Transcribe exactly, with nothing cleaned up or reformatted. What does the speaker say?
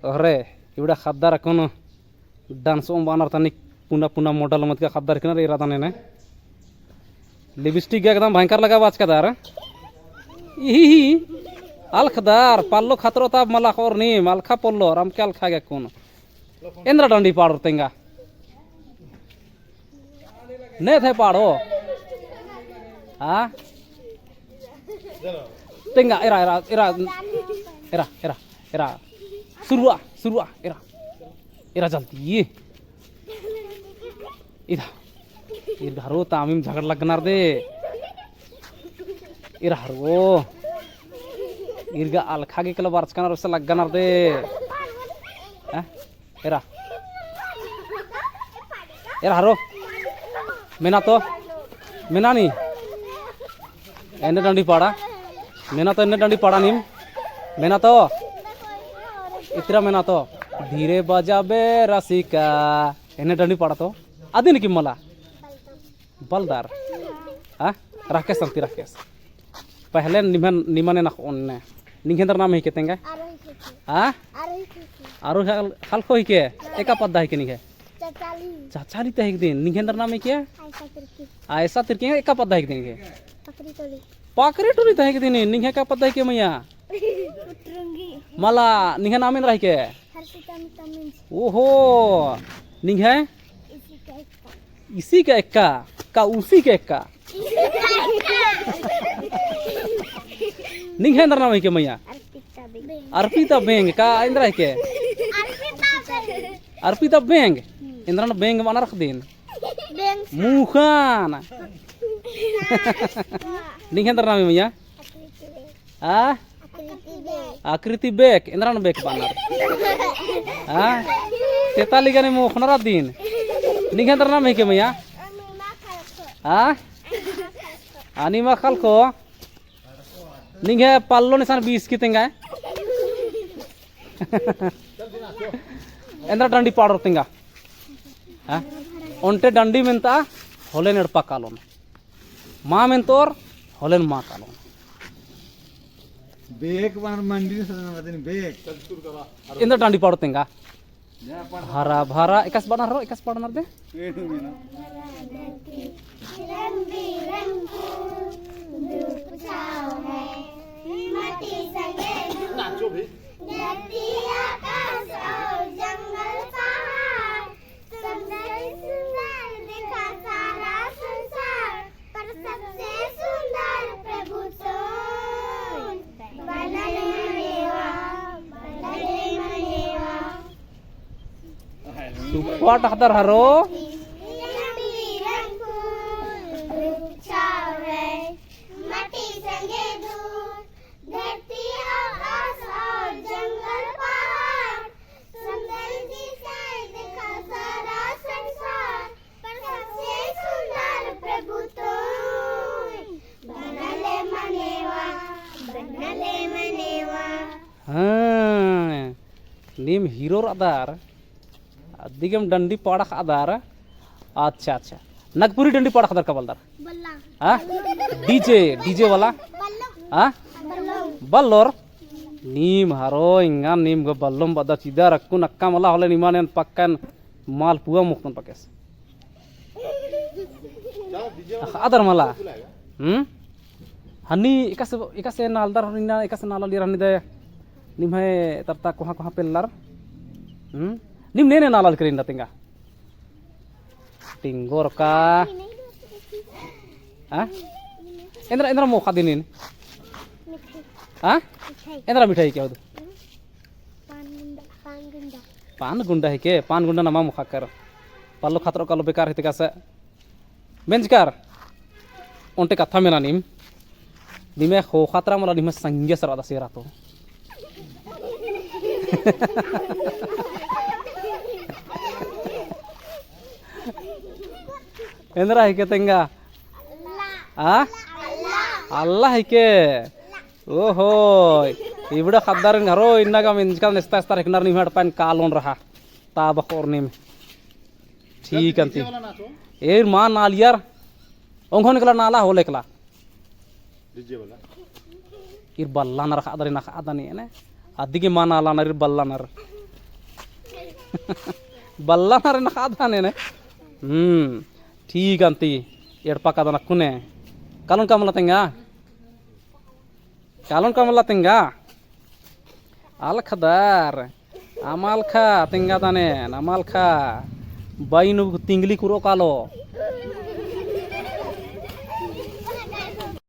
अरे, इबड़ा ख़द्दर अक्कुन dance ओम बानर तनिक पुना पुना model मत का ख़द्दर किनर इरादन एन्ने। Lipstick गा एकदम भयंकर लगाबाचकदर। इही ही, अलख़दर, पल्लो खतरो ता मला ख़ोर नीम, अलख़ा पल्लो, अमके अलख़ा गे अक्कुन। एन्दरा डंडी पाड़ोर तेंगा। ने थे पाड़ो। हाँ? तेंगा, एरा, एरा, एरा, एरा, एरा, एरा। सुरुआ, सुरुआ, एरा। एरा जल्दी। इदा। इर घरो तामिम झगड़ लगनर दे। इर हरो। इर गा अलख़ा गे कला बरचकनर उसे लगनर दे। हाँ? एरा। एरा हरो। मेना तो। मेना नी। एन्ने डंडी पाड़ा। मेना तो एन्ने डंडी पाड़ा नीम। मेना तो। इतरा मेना तो। धीरे बजाबे रसिका। एन्ने डंडी पाड़ा तो। अदिन की मला। बलदर। हाँ? राकेश अंती राकेश। पहले निमन, निमन एन अख़ोन ने। निंग्है एन्दरा नाम हिके तेंगा? आरोही हिके। हाँ? आरोही हिके। आरोही ख़ल-, ख़लख़ो हिके? एका पद्दा हिके निंग्है? चचाली। चचाली ता हिके दिन। निंग्है एन्दरा नाम हिके? आयशा तिर्की। आयशा तिर्की एका पद्दा हिके दिन हिके? पकरी टोली। पकरी टोली ता हिके दिन। निंग्है एका पद्दा हिके मइय्याँ? उतरुंगी। मला, निंग्है नाम एन्दरा हिके? हर्षिता मिता मिंज। ओहो, निंग्है? इसी का एक्का। इसी का एक्का, का उसी का एक्का? इसी का एक्का। निंग्है एन्दरा नाम हिके मइय्याँ? अर्पिता बेंग। अर्पिता बेंग, का एन्दरा हिके? अर्पिता बेंग। अर्पिता बेंग? हम्म। एन्दरा ना बेंग बअनर अख़दिन? बेंग। मुख़ान। निंग्है एन्दरा नाम मइय्याँ? अर्पिता बेंग। आ? आकृति बेक। आकृति बेक, एन्दरा ना बेक बअनर। हाँ? तेताली गने मोख़नर अदिन। निंग्है एन्दरा नाम हिके मइय्याँ? आ? अनिमा ख़लख़ो। निंग्है पल्लो निसान बीस की तेंगा। एन्दरा डंडी पाड़ोर तेंगा। हाँ? ओन्टे डंडी मेन्ता, होलेन एड़पा कालोन। मा मेन्तोर, होलेन मा कालोन। बेक बार मंडी से ना बतनी बेक। एन्दरा डंडी पाड़ोर तेंगा। हरा भरा, एकासे बअनर हो, एकासे बअनर दे। रंग बिरंग फूल, धूप छाँव है, माटी संगे धूल। नाचो भी। धरती, आकाश और जंगल, पहाड़, सबसे सुंदर दिखा सारा संसार। पर सबसे सुंदर प्रभु तोन, बनले मनेवा, बनले मनेवा। सुप्पा टहदर हरो। रंग बिरंग फूल, रूप छाँव है, माटी संगे धूल, धरती, आकाश और जंगल, पहाड़, सुंदर दिखाई देखा सारा संसार, पर सबसे सुंदर प्रभु तोन, बनले मनेवा, बनले मनेवा। हाँ, नीम hero रअदर, अदिगेम डंडी पाड़ाख़दर। अच्छा, अच्छा। नगपुरी डंडी पाड़ाख़दर का बलदर? बल्ला। हाँ? DJ, DJ वाला? बल्लो। हाँ? बल्लो। बल्लोर? नीम हरो, एंगा नीम गो बल्लोम बअदर चिदर अक्कुन अक्का मला होले निमन एन पक्का एन मालपुआ मोख़तन पकेस। अख़दर मला। हम्म? हनी एकासे, एकासे नालदर हनी ना, एकासे नालालियर हनी दे। निम्है तरता कोहाँ कोहाँ पेल्लर। हम्म? निम ने ने नालालियर हनी ना तेंगा। टिंगोर का। हाँ? एन्दरा, एन्दरा मोख़ा दिनिन। हाँ? एन्दरा मिठाई का होदु? पान गुंडा, पान गुंडा। पान गुंडा हिके, पान गुंडा नमा मोख़ा कर। पल्लो खतरो कालो बेकार हिते का से। मेंजकर, ओन्टे कत्था मेना नीम। निम्है ख़ोख़ा तरा मला निम्है संगे सरवा दा सेरा तो। एन्दरा हिके तेंगा? आ? अल्ला हिके। ओहो। इबड़ा ख़द्दर हरो इन्ना गा मेंजकर नेस्ता एस्ता हिकनर निम्है एड़पा एन कालोन रहा। ताबक और नीम। ठीक अन्ती। एर मा नालियर। ओंघोन एकला नाला होले एकला। ईर बल्लानर ख़द्दर इन्ना ख़द्दर नी एन्ने। अदिगे मा नालानर ईर बल्लानर। बल्ला नारे नखा दाने ने। हम्म, ठीक अन्ती, एड़पा कादन अक्कुने। कालोन का मला तेंगा? कालोन का मला तेंगा? अलखदर, अमा अलखा, तेंगा दाने, अमा अलखा। बाई नू तिंगली कुरो कालो।